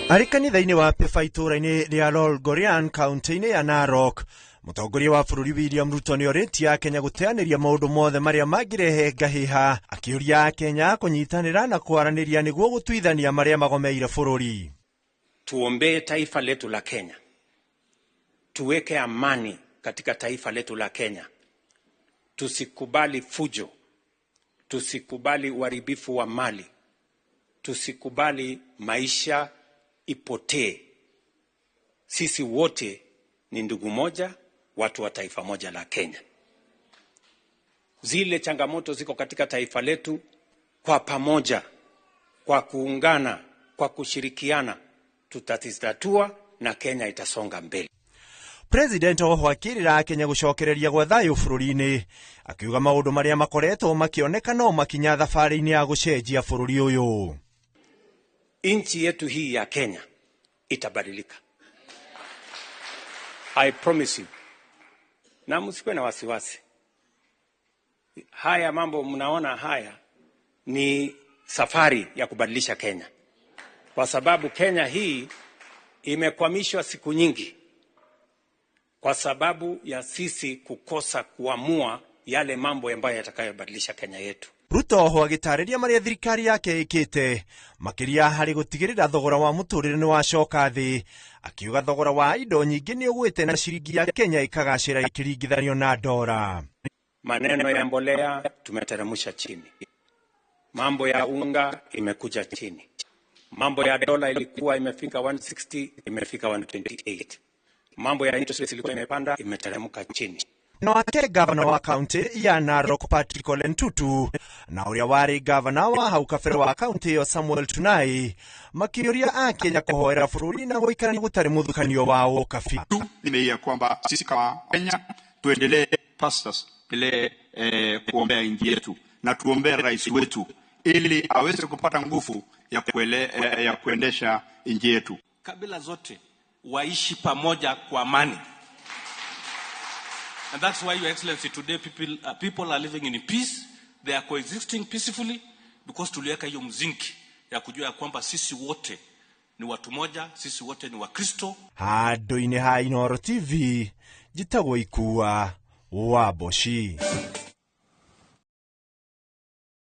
Arĩ kanitha-inĩ wa Pefa itũũra-inĩ rĩa Lolgorian kaunti-inĩ ya Narok, mũtongoria wa bũrũri William Ruto nĩ orĩtie Akenya gũteanĩria maũndũ mothe marĩa mangĩrehe ngahĩha, akĩũria Akenya kũnyitanĩra na kwaranĩria nĩguo gũtuithania marĩa magomeire bũrũri. Tuombee taifa letu la Kenya, tuweke amani katika taifa letu la Kenya, tusikubali fujo, tusikubali uharibifu wa mali, tusikubali maisha ipotee. Sisi wote ni ndugu moja, watu wa taifa moja la Kenya. Zile changamoto ziko katika taifa letu, kwa pamoja, kwa kuungana, kwa kushirikiana, tutazitatua na Kenya itasonga mbele. President oho akĩrĩra Akenya gũcokereria gwa thayũ bũrũri-inĩ, akiuga maũndũ marĩa makoretwo makĩoneka no makinya thabarĩ-inĩ ya gũcenjia bũrũri ũyũ. Nchi yetu hii ya Kenya itabadilika. I promise you. Na msikuwe na wasiwasi. Haya mambo mnaona haya ni safari ya kubadilisha Kenya, kwa sababu Kenya hii imekwamishwa siku nyingi kwa sababu ya sisi kukosa kuamua yale mambo ambayo yatakayobadilisha Kenya yetu. Ruto oho agĩtarĩria marĩa thirikari yake ĩkĩte makĩria harĩ gũtigĩrĩra thogora wa mũtũrĩre nĩ wacoka thĩ, akiuga thogora wa indo nyingĩ nĩ ũgwĩte na ciringi ya Kenya ĩkagacĩra ĩkĩringithanio na ndora. Maneno ya mbolea tumeteremsha chini, mambo ya unga imekuja chini, mambo ya dola ilikuwa imefika 160 imefika 128, mambo ya interest rates ilikuwa imepanda imeteremka chini. Na wake gavana wa kaunti ya Narok Patrick Ole Ntutu na ũrĩa warĩ gavana wa hau kabere wa kaunti ĩyo Samuel Tunai makĩũria Akenya kũhoera bũrũri na gũikarania gũtarĩ mũthutũkanio wa ũkabi. Tu ni ya kwamba sisi kama Kenya tuendelee, pastors, tuendelee kuombea nchi yetu na tuombee rais wetu ili aweze kupata nguvu ya kuendesha nchi yetu. Kabila zote waishi pamoja kwa amani. And that's why, Your Excellency, today people are living in peace. They are coexisting peacefully because tuliweka hiyo msingi ya kujua ya kwamba sisi wote ni watu moja, sisi wote ni Wakristo. Handũ-inĩ ha Inooro TV, njĩtagwo Ikua wa Mboci.